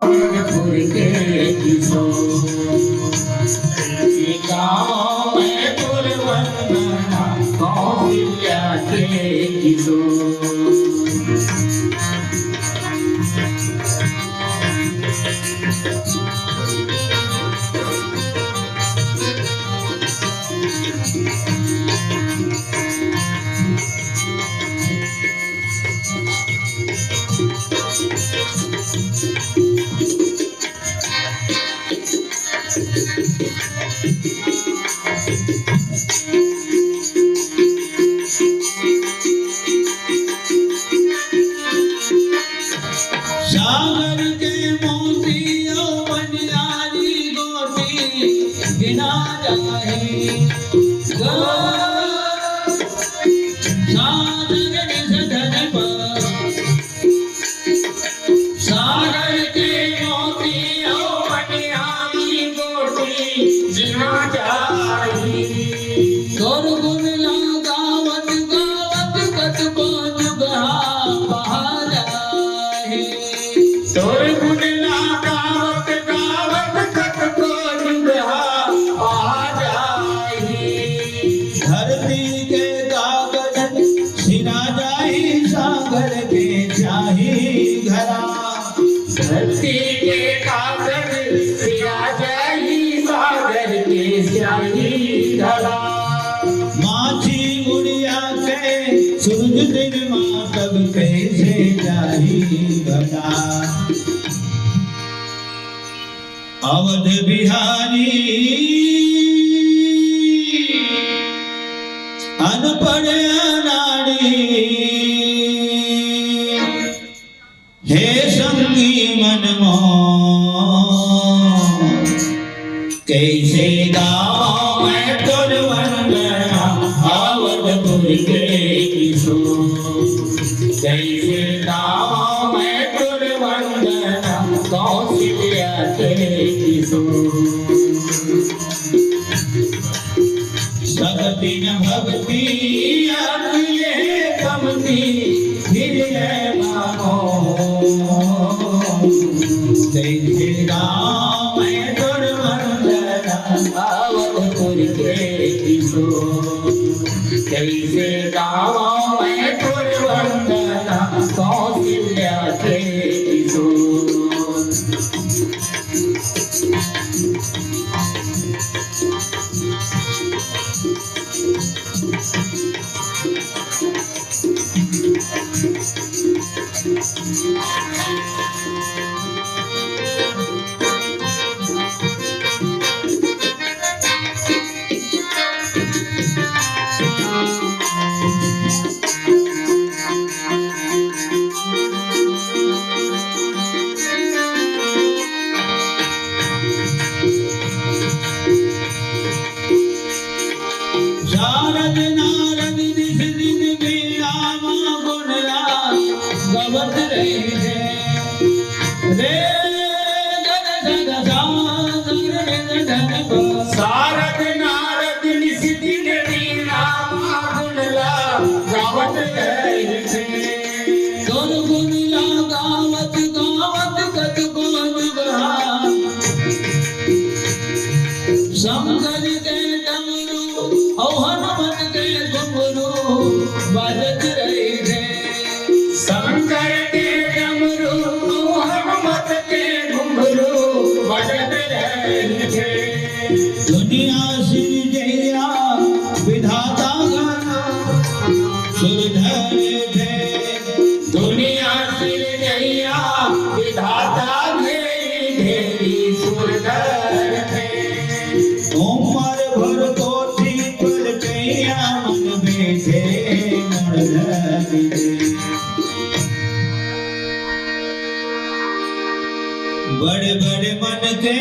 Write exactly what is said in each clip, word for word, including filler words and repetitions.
अवधपुर के किशोर, गाँव में तोर वंदना, कौशल्या के किशोर। सागर के मोती अउ मनियारी गोटी गिना जाही। सागर निज धन पर सागर के मोती अउ मनियारी गोटी गिना जाही। तोर गुन ला गावत गावत कतको जुगहा पहा जाही। तोर गुन ला गावत गावत कतको जुगहा पहा जाही। धरती के कागज सिरा जाही, सागर के स्याही घला। धरती के कागज सिरा जाही, सागर के स्याही घला। माछी उड़िया के सूरज दिन मा तब कइसे जाही घला। अवध बिहारी अनपढ़ अनाड़ी, हे संगी मन मोर, कइसे गावंव मैं तोर वंदना, अवधपुर के किशोर। कइसे गावंव मैं तोर वंदना, कौशल्या के किशोर। सब दिन भक्ति अति कमती, फिर है मानो। कइसे गावंव मैं तोर वंदना, अवधपुर के किशोर। कइसे गावंव मैं तोर वंदना, कौशल्या के किशोर। शारद नारद निस दिन बीना मा गुण ला गवत रहिथे। रे गन गन सा सा रे गन गन सा। शारद नारद निस दिन बीना मा गुण ला गवत रहिथे। तोर गुण ला गावत गावत कतको जुगहा शंकर के डमरू अउ हनुमत के घुंघरू बाजत रहिथे। शंकर के डमरू अउ हनुमत के घुंघरू बाजत रहिथे। दुनिया सिरजइया विधाता घलो सुर धरथे। दुनिया सिरजइया विधाता घेरी घेरी सुर धरथे। उमर भर कोठी पर कइया मन बइठे मुड़ धरथे। बड़े बड़े मन के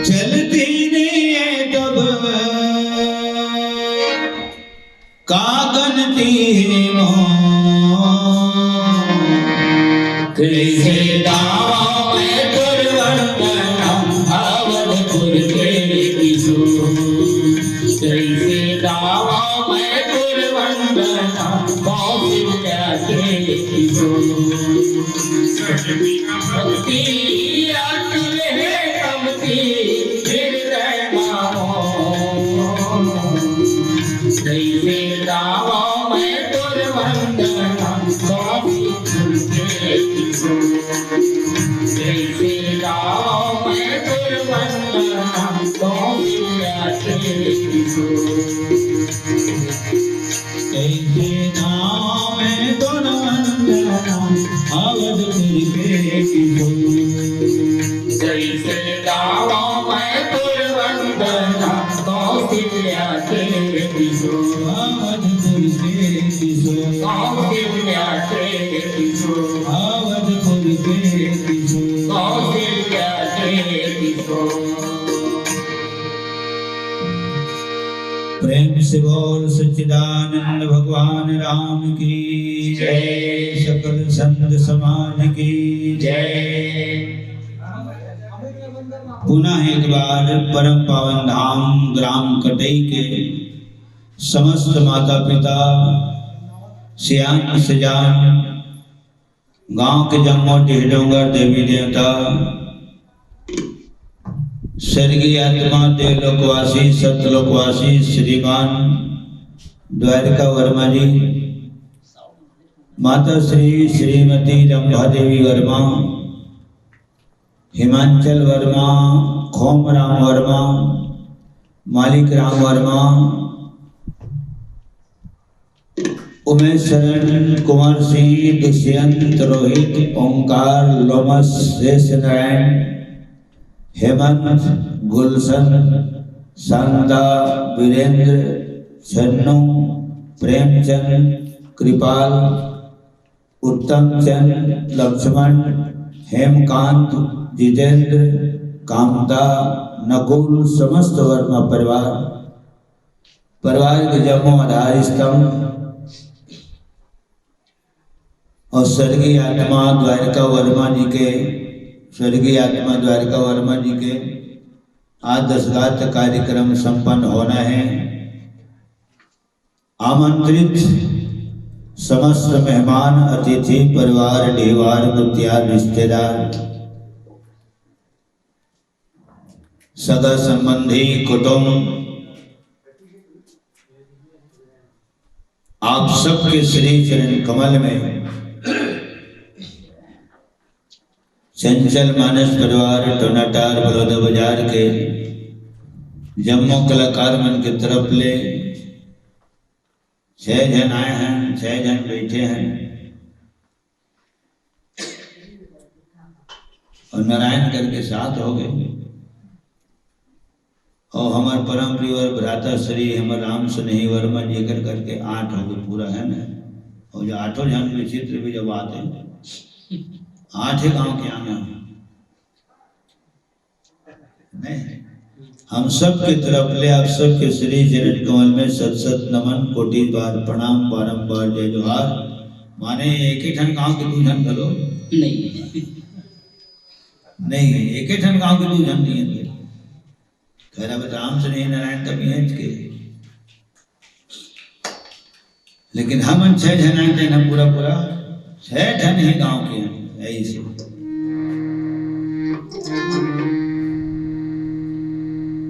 चलती नइ हे तब का गनती हे मोर। कइसे गावंव मैं तोर वंदना, अवधपुर के किशोर। कइसे गावंव मैं तोर वंदना, कौशल्या के किशोर। भक्ति अटल हे कमती हृदय मा मोर। जैसे गावा मैं तोर वंदना, स्वामी तुझे किशोर। जैसे गावा मैं तोर वंदना, स्वामी तुझे किशोर। कैसे नाम है गुणवंत राम, अवधपुर के किशोर। कैसे गावा मैं गुणवंत राम, कौशल्या के किशोर। अवधपुर के किशोर। कौशल्या के किशोर। अवधपुर के किशोर। कौशल्या के किशोर। प्रेम से बोल सच्चिदानंद भगवान राम की जय। सकल संत समाज की जय। पुनः एक बार परम पावन धाम ग्राम कटई के समस्त माता पिता, सियान सजान, गांव के जम्मो डीह डोंगर देवी देवता, स्वर्गीय आत्मा देवलोकवासी सतलोकवासी श्रीमान द्वारिका वर्मा जी, माता श्री श्रीमती रंभा देवी वर्मा, हिमांचल वर्मा, खोम राम वर्मा, मालिक राम वर्मा, उमेश शरण, कुंवर सिंह, दुष्यंत, रोहित, ओंकार, लोमस, शेष नारायण, हेमंत, गुलशन, शांता, वीरेंद्र, छन्नू, प्रेमचंद, कृपाल, उत्तम चंद, लक्ष्मण, हेमकांत, जितेंद्र, कामता, नकुल, समस्त वर्मा परिवार, परिवार के जम्मो आधार स्तंभ और स्वर्गीय आत्मा द्वारिका वर्मा जी के, स्वर्गीय आत्मा द्वारिका वर्मा जी के आज दसगात्र कार्यक्रम संपन्न होना है। आमंत्रित समस्त मेहमान, अतिथि, परिवार, डीहवार, गुत्तियार, रिश्तेदार, सगा संबंधी, कुटुंब, आप सबके श्री चरण कमल में चंचल मानस परिवार टोनाटार बलौदा बाजार के जम्मो कलाकार मन के तरफ ले छह झन आए हैं, छह झन बैठे हैं और नारायण करके सात हो गए। और हमर परम प्रिय भ्राता श्री हमर राम स्नेही वर्मा जी कर करके आठ हो गए पूरा, है ना? और जो आठों झन विचित्र भी जब आते हैं, आठे गांव के आना है। नहीं, हम सब के तरफ ले आप सब के श्री चरण कमल में सत सत नमन, कोटि बार प्रणाम, बारंबार जय जोहार। माने एक ही ठन गांव के दू झन घलो नहीं। नहीं, एक ही ठन गांव के दू झन नहीं है। खैर, अब राम स्नेही नारायण तभी हैं के। लेकिन हमन छह झन आए, तेन हम पूरा पूरा छह झन ही गांव के हैं, यही से।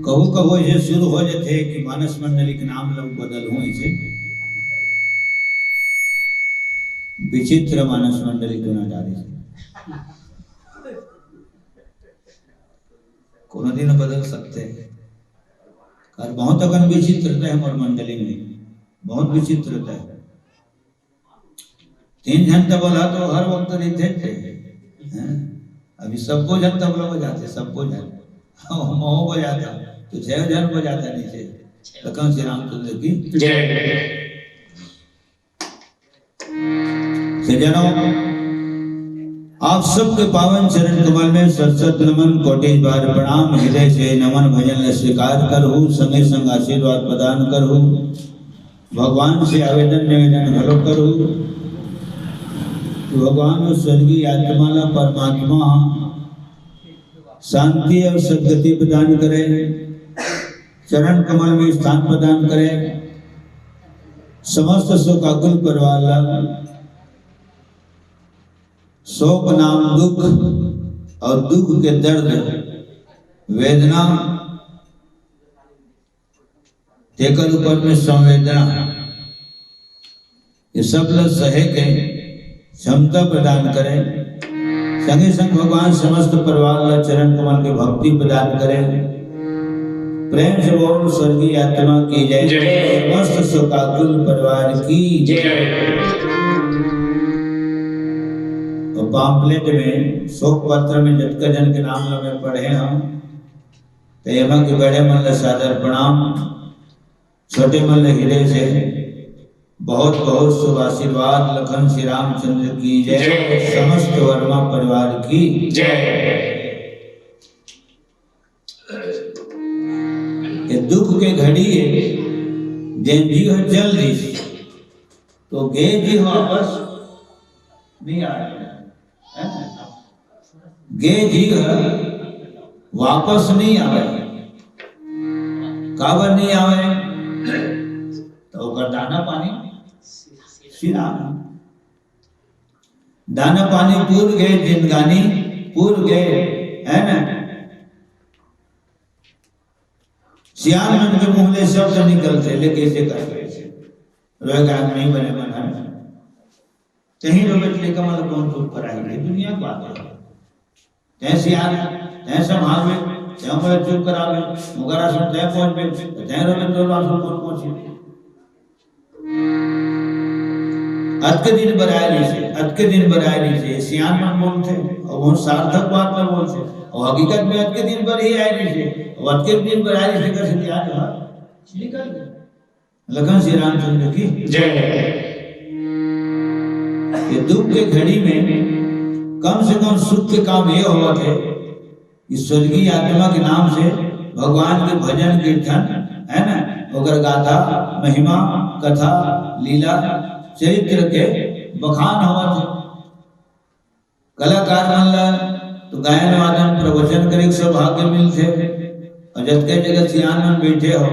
कहू कहू ऐसे शुरू हो जाते कि मानस मंडली के नाम लोग बदल हूँ, इसे विचित्र मानस मंडली क्यों ना डाले। कोनो दिन बदल सकते हैं। और बहुत अकन विचित्रता है हमारे मंडली में, बहुत विचित्रता है। तीन झन तबला तो हर वक्त रहते थे, हैं? अभी सबको झन तबला बजाते, सबको झन। हम हो बजाता तो छह झन बजाता नीचे। लखन श्री रामचंद्र की जय। सज्जनों, आप सबके पावन चरण कमल में सत सत नमन, कोटि बार प्रणाम, हृदय से नमन भजन ले स्वीकार करहु, संगे संग आशीर्वाद प्रदान करहु। भगवान से आवेदन निवेदन घलो करहु कि भगवान वो स्वर्गीय आत्मा ला परमात्मा शांति और सद्गति प्रदान करे, चरण कमल में स्थान प्रदान करे, समस्त शोकाकुल परिवार ला शोक नाम दुख और दुख के दर्द, वेदना, तेकर ऊपर में संवेदना, ये सब ल सहे के क्षमता प्रदान करे। संगे संग भगवान समस्त परिवार ल चरण कमल के भक्ति प्रदान करे। प्रेम से बोल, स्वर्गीय आत्मा की जय। जय। समस्त शोकाकुल परिवार की जय। और pamphlet में, शोक पत्र में जतका जन के नाम ल मैं पढ़े हूँ, तो एमा के बड़े मन ल सादर प्रणाम, छोटे मन ल हृदय से बहुत बहुत शुभ आशीर्वाद। लखन श्री रामचंद्र की जय। जय। समस्त वर्मा परिवार की जय। ये दुख के घड़ी है, जेन जी ह चल दिस, तो गे जी ह वापस नहीं आवे, है ना? गे जी ह वापस नहीं आवे। काबर नहीं आवे? तो ओकर दाना पानी सिराम, दाना पानी पूर गए, जिंदगानी पूर गए, है ना? सियान मन के मुंह ले शब्द निकलथे, ले कइसे करबे? रोए के आदमी बने मन हन। तहीं रोबे त लइका मन ल कोन चुप कराही? ये दुनिया के बात है। तैं सियान, तैं संभालबे, तैं ओला चुप कराबे, ओकर आसन तैं पहुंचबे, त तैं रोबे, तोर आसन कोन पहुंची? अतके दिन बर आए रहिसे, अतके दिन बर आए रहिसे, सियान मन बोलथे, अउ वो सार्थक बात ल बोलथे, अउ हकीकत में अतके दिन बर ही आए रहिसे, अउ अतके दिन बर आए रहिसे, कर से आज ह निकल गे। लखन श्री रामचंद्र की जय। ये दुख के घड़ी में कम से कम सुख के काम ये होवत हे कि स्वर्गीय आत्मा के नाम से भगवान के भजन कीर्तन, है ना, ओकर गाथा, महिमा, कथा, लीला, चरित्र के बखान होवत हे। कलाकार मन ला तो गायन वादन प्रवचन करे के सौभाग्य मिलथे, और जतके जगह सियान मन बैठे हो,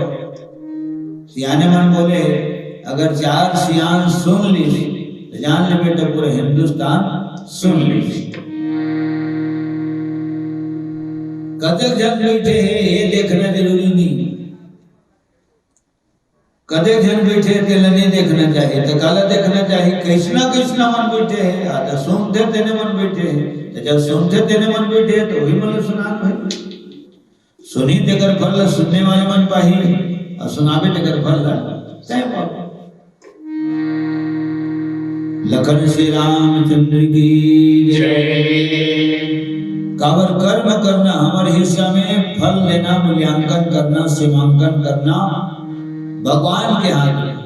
सियाने मन बोले, अगर चार सियान सुन लीस तो जान ले बेटा, पूरा हिंदुस्तान सुन लीस। कतक झन बैठे हे, ये देखना जरूरी नहीं। कतक झन बैठे हे, तेला नहीं देखना चाहिए। तो काला देखना चाहिए, कैसना कैसना मन बैठे हे, या तो सुनथे तेने मन बैठे हे। तो जब सुनथे तेने मन बैठे हे, तो वही मन सुनान भाई। सुनी तेकर फल ला सुनने वाले मन पाही, और सुनाबे तेकर फल ला तैं पाबे। लखन श्री रामचंद्र की जय। काबर कर्म करना हमर हिस्सा में, फल लेना, मूल्यांकन करना, सीमांकन करना भगवान के हाथ में।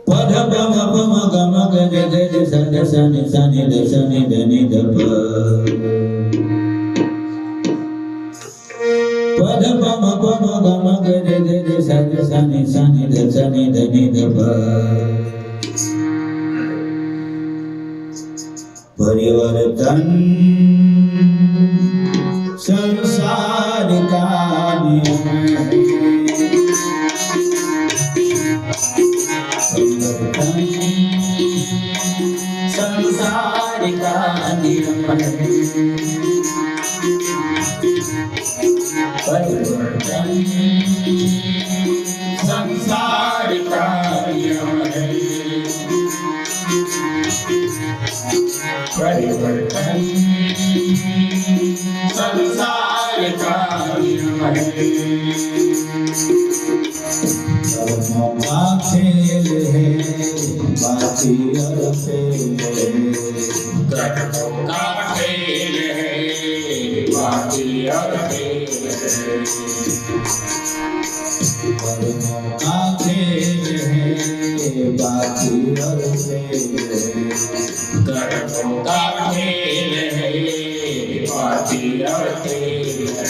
पध पम पम गम ग ग ग सा ध सा नि सा नि ध सा नि ध नि ध प। पध पम पम गम ग ग ग सा ध सा नि सा नि ध सा नि ध नि ध प। परिवर्तन संसार का नियम है। परिवर्तन संसार का नियम है। परिवर्तन संसार का नियम है। परिवर्तन संसार का नियम है। कर्मों का खेल है, बाकी और फेल है। कर्मों का खेल है, बाकी और फेल है। कर्मों का खेल है, बाकी और फेल है। कर्मों का खेल है, बाकी और फेल है।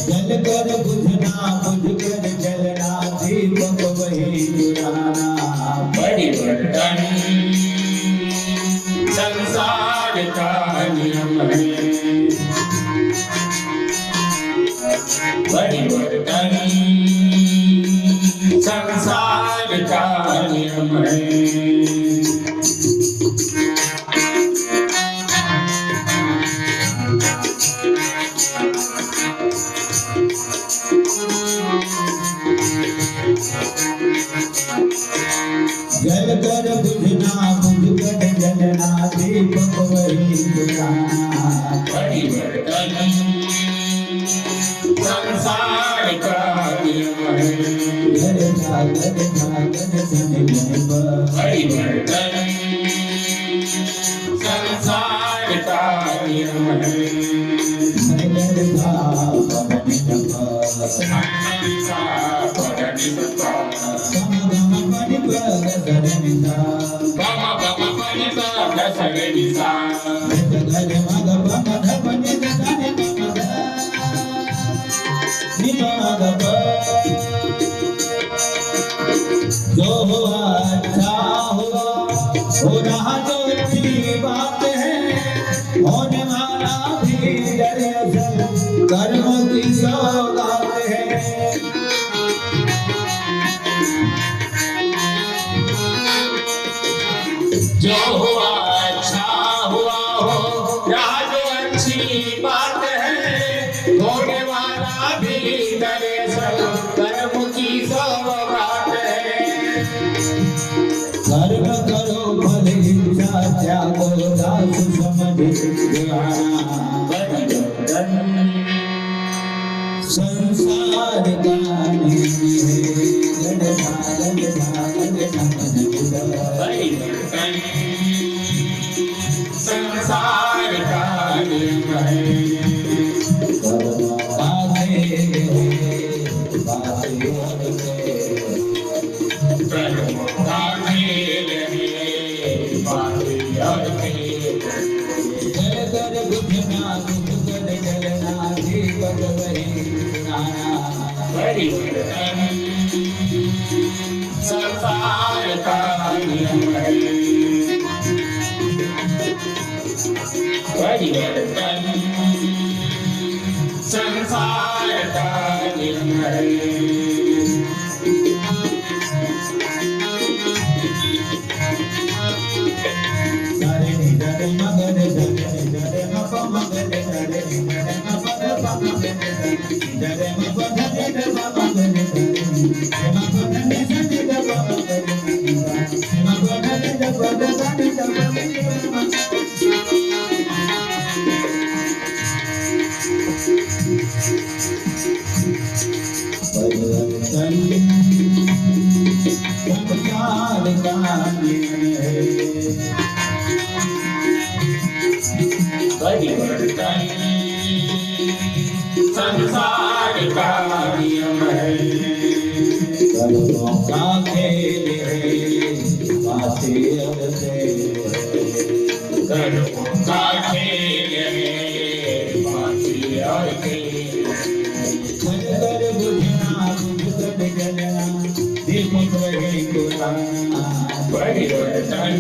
जल कर बुझना, बुझ कर जलना, दीपक वही बुझाना। परिवर्तन संसार का नियम है। परिवर्तन संसार का नियम है। जल कर बुझना, बुझ कर जलना, दीपक वही बुझाना। परिवर्तन संसार का नियम है। जल जागत जागत धन धन पर। परिवर्तन संसार का नियम है। धन धन धा पवन पर। संसार पवन पर। गम गम पनि प ग स रे नि सा। गम गम पनि प ग स रे नि सा। रे ग रे म ग प म ध प नि ध सा नि प म ग। नि प म ग प। जो हुआ अच्छा हुआ, हो रहा जो अच्छी बात है, होने वाला भी दरअसल कर्म की सौगात है। जो हुआ अच्छा हुआ हो, या जो अच्छी बात है, होने वाला भी दरअसल कर्म की सौगात है। कर्म करो फल इच्छा त्यागो, दास समझ जाना। संसार का नियम है, जड़ धारण धारण समझ लो। संसार का नियम है। कर्मों का खेल है, बाकी और खेल। कर्मों का खेल है, बाकी और खेल। जल कर बुझना, बुझ कर जलना, दीपक वही बुझाना। परिवर्तन संसार का नियम है। परिवर्तन संसार का नियम है। परिवर्तन संसार का नियम है। परिवर्तन संसार का नियम है। कर्मों का खेल है, बातें और खेल है। कर्मों का खेल है, बातें और खेल है। जल कर बुझना, बुझ कर जलना, दीपक वही बुझाना। परिवर्तन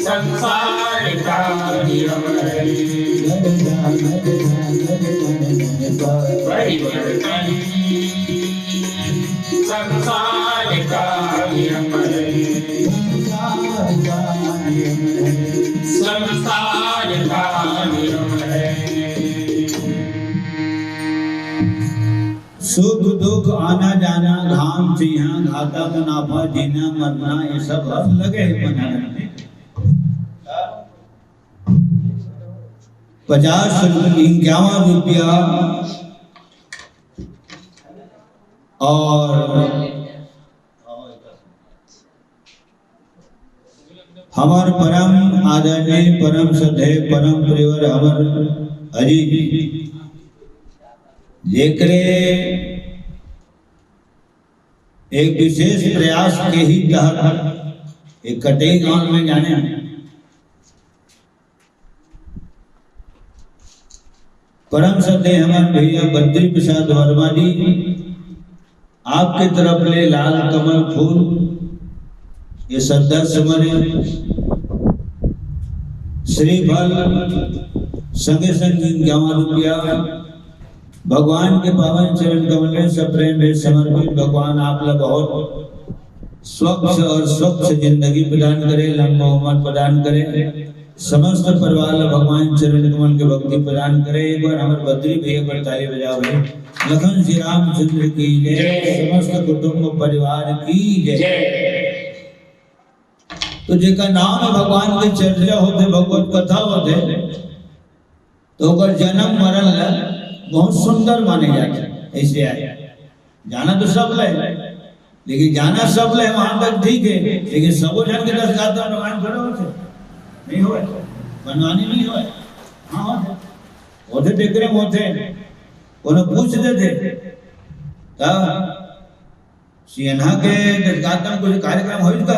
संसार का नियम है। परिवर्तन संसार का नियम है। संसार का नियम है। सुख दुख आना जाना, घाम चिहा, घाटा मुनाफा, जीना मरना, ये सब हर लगे है बना रहते। पचास, इक्यावन रुपया और हमर परम आदरणीय, परम श्रद्धेय, परम प्रियवर हमर अजीत जी, जेकरे एक विशेष प्रयास के ही तहत एक कटेई गांव में जाने परम श्रद्धेय हमर भैया बद्री प्रसाद वर्मा जी, आपके तरफ ले लाल कमल फूल, ये श्रद्धा सुमन श्रीफल, संगे संग इक्यावन रुपया, भगवान के पावन चरण कमल में सप्रेम में समर्पित। भगवान आप ला बहुत स्वच्छ और स्वच्छ जिंदगी प्रदान करे, लंबा उम्र प्रदान करे, समस्त परिवार ला भगवान चरण कमल के भक्ति प्रदान करे। एक बार हमर बद्री भैया पर ताली बजाओ भाई। लखन श्री रामचंद्र की जय, जय। समस्त कुटुंब परिवार की जय। जय। तो जेकर नाम में भगवान के चर्चा होथे, भगवत कथा होथे, तो ओकर जन्म मरण ला बहुत सुंदर माने जाथे। ऐसे आय, जाना तो सब ले, लेकिन जाना सब ले वहां तक ठीक है, लेकिन सबो झन के दस गाथा रामायण थोड़ा होथे, नहीं होय, बनवानी नहीं होय। हाँ, होथे, होथे, तेकरे में होथे, कोनो पूछ देथे, त सिन्हा के दस गाथा में कुछ कार्यक्रम होइस का?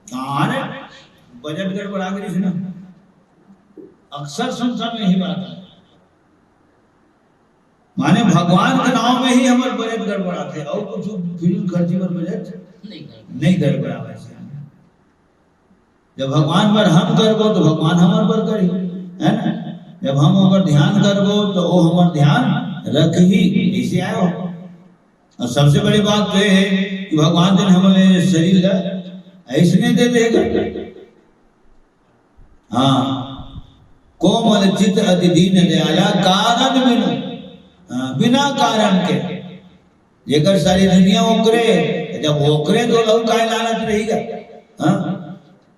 कहाँ रे, बजट गड़बड़ा गिस ना। अक्सर सुनथन यही बात है। माने भगवान के नाम में ही हमर बजट गड़बड़ाथे, अउ कुछ फिजूल खर्ची बर बजट नहीं गड़बड़ावय। जब भगवान बर हम करबो तो भगवान हमर बर करही, है ना? जब हम ओकर ध्यान करबो तो वो हमर ध्यान रखही। ऐसे आयो। और सबसे बड़ी बात तो ये है कि भगवान जी ने हमले शरीर ला ऐसने दे देगा। हाँ, कोमल चित अति दीन दयाला, कारण बिनु, हाँ, बिना कारण के। जेकर सारी दुनिया ओकरे, जब ओकरे तो लहू काय लालच रही गा? हाँ,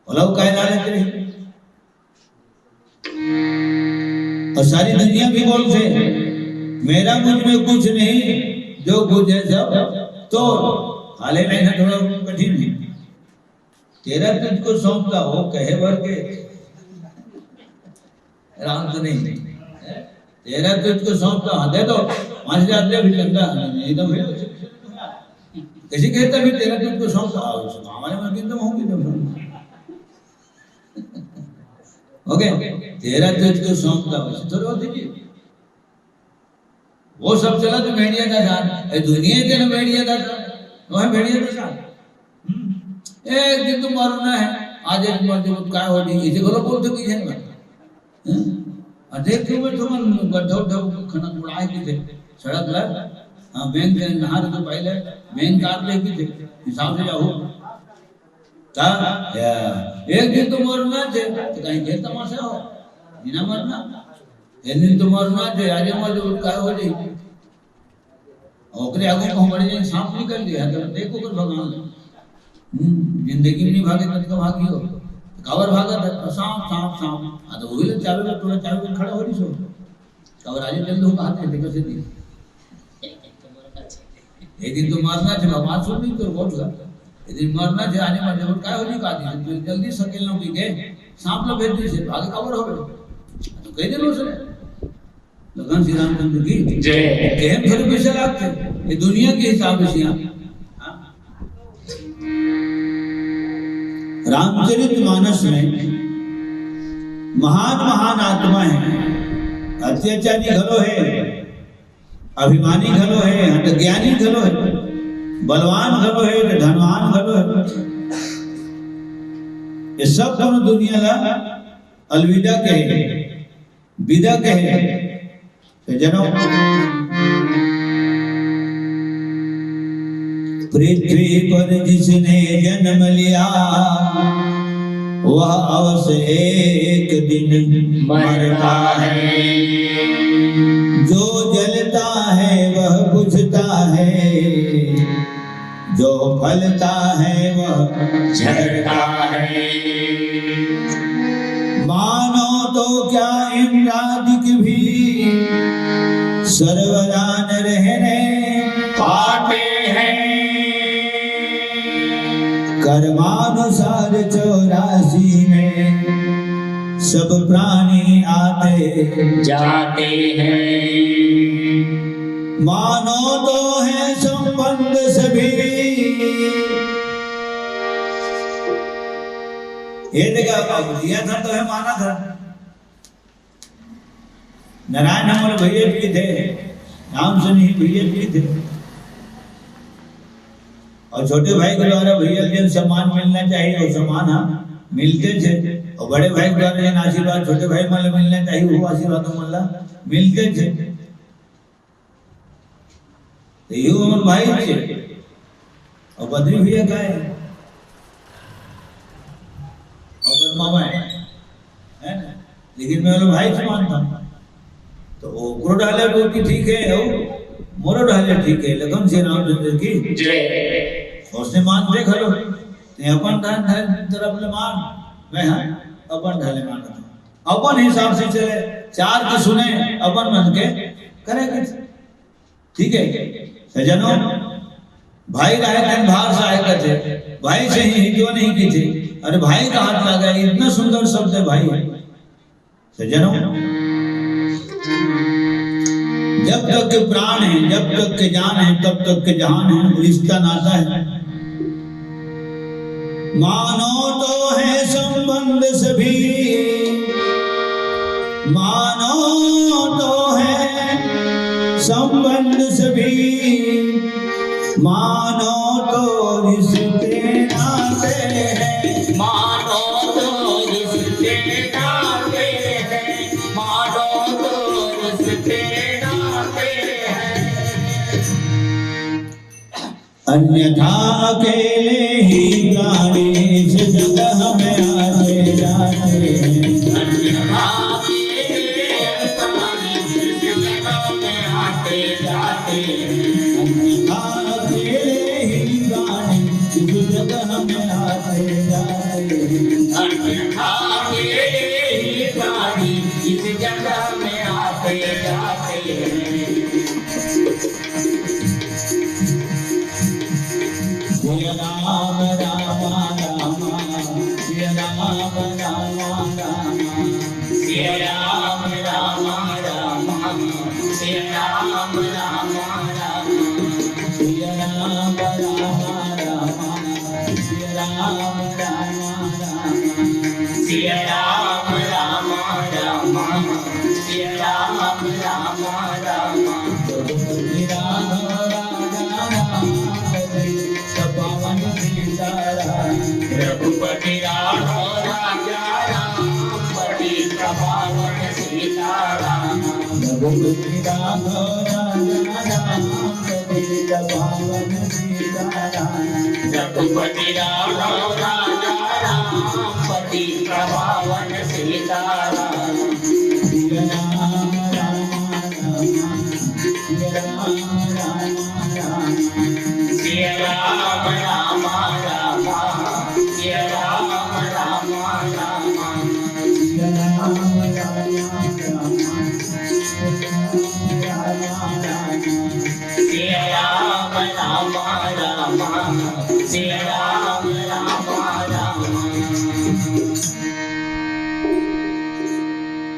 लहू काय लालच रही? और सारी दुनिया भी बोलथे, मेरा मुझ में कुछ नहीं, जो कुछ है सब तोर। हाले नहीं ना, थोड़ा कठिन है। तेरा तुझको सौंपता हो कहे भर के राम तो नहीं। तेरा तुझको सौंपता हूँ, दे दो, पाँच हजार दे, भी चंदा नहीं तो फिर कैसे कहता भी तेरा तुझको सौंपता हूँ, मामले में किंतु हूँ किंतु। ओके, तेरा तुझको सौंपता हूँ, ऐसे थोड़ी होती जी। वो सब चला तो भेड़िया का साथ, ए, दुनिया के ना भेड़िया का साथ, वह भेड़िया का साथ। हम्म। एक दिन तो मरना है, आज एक मर जाबो त काय हो जाही, इसे बोलो, बोलते की झन बात। हम्म? और देख के मैं तो मन गड्ढा उड्ढा खनक उड़ाए की थे, सड़क लग, हाँ, बैंक के नहर तो पहले बैंक काट ले की थे, हिसाब से जाओ। का? या, एक दिन तो मरना थे, तो कहीं के तमाशा हो, बिना मरना। एक दिन तो मरना थे, आज मर जाबो त काय हो जाही। ओकरे आगू में हमारे जैसे सांप निकल गया, तो देखो कर भगवान। हम्म, जिंदगी में नहीं भागे, तब तो भागी हो। काबर भागा था? सांप, सांप, सांप। हाँ, तो वही लोग चारों में, थोड़ा चारों में खड़ा हो रही सो। काबर आज जल्द हो, कहा थे, देखो से नहीं। एक दिन तो मरना थे, भगवान सुन नहीं तो बहुत हुआ। एक दिन मरना थे, आज मर जाबो त काय हो जाही, कहा थे, तो जल्दी सकेल लोग के सांप लोग भेज दी से, भागे काबर हो गए। तो कह दे लो सर। भगवान श्री रामचंद्र की जय। कहम थोड़े पैसा लागथे, ये दुनिया के हिसाब से यहाँ। रामचरित मानस में महान महान आत्मा है, अत्याचारी घलो है, अभिमानी घलो है, हठ ज्ञानी घलो है, बलवान घलो है, तो धनवान घलो है। ये सब कोनो दुनिया ला अलविदा कहे, विदा कहे। तो जनो पृथ्वी पर जिसने जन्म लिया, वह अवश्य एक दिन मरता है। जो जलता है वह बुझता है, जो फलता है वह झरता है। मानो तो क्या इंद्रादिक भी सर्वदा न रहने पाते हैं। कर्मानुसार चौरासी में सब प्राणी आते जाते हैं। मानो तो है संबंध सभी। ये देखा, अब दिया था तो है, माना था। नारायण हमर भैया जी थे, राम सिंह भैया जी थे, और छोटे भाई के द्वारा भैया जी सम्मान मिलना चाहिए, वो सम्मान हम मिलते थे। अउ बड़े भाई के द्वारा जेन आशीर्वाद छोटे भाई मन ला मिलना चाहिए, वो आशीर्वाद मन ला मिलते थे। तो ये हमर भाई थे, अउ बद्री भैया का है, अउ बद मामा है, है ना? लेकिन मैं ओला भाई से मानता हूँ। तो ओकरो डाले वो कि ठीक है, अउ मोरो डाले ठीक है, लखन श्री रामचंद्र की जय। अउ उसने मान दे घलो, ते अपन दान धन तरफ ले मान, मैं हाँ अपन ढाले मान, अपन हिसाब से चले, चार की सुने, अपन मन के करे के। ठीक है सज्जनों, भाई राहे तन भार सहाय कथे, भाई से ही हितवा नहीं की थे। अरे भाई का हाथ लगा, इतना सुंदर शब्द है भाई। सज्जनों, जब तक के प्राण है, जब तक के जान है, तब तक के जहान है, रिश्ता नाता है। मानो तो है संबंध सभी, मानो तो है संबंध सभी, मानो तो रिश्ते नाते हैं। मानो तो रिश्ते नाते हैं, मानो तो रिश्ते नाते हैं। अन्यथा अकेले ही प्राणी इस जगह में आते जाते हैं। अन्यथा अकेले ही प्राणी इस जगह में आते जाते हैं। अन्यथा अकेले ही प्राणी इस जगह में आते जाते हैं। अन्यथा अकेले ही प्राणी इस जगह में आते जाते हैं। सिया राम राम राम, सिया राम राम राम, सिया राम राम राम, सिया राम राम राम, सिया राम राम राम, सिया राम राम राम, सिया राम राम राम, सिया राम राम राम। रघुपति राघव राजा राम, पतित पावन सीताराम। रघुपति राघव राजा राम, पतित पावन सीताराम। रघुपति राघव राजा राम, पतित पावन सीताराम। रघुपति राघव राजा राम, पतित पावन सीताराम। सिया राम राम राम, सिया राम राम राम, सिया राम राम राम, सिया राम राम राम, सिया राम राम राम, सिया राम राम राम, सिया राम राम राम, सिया राम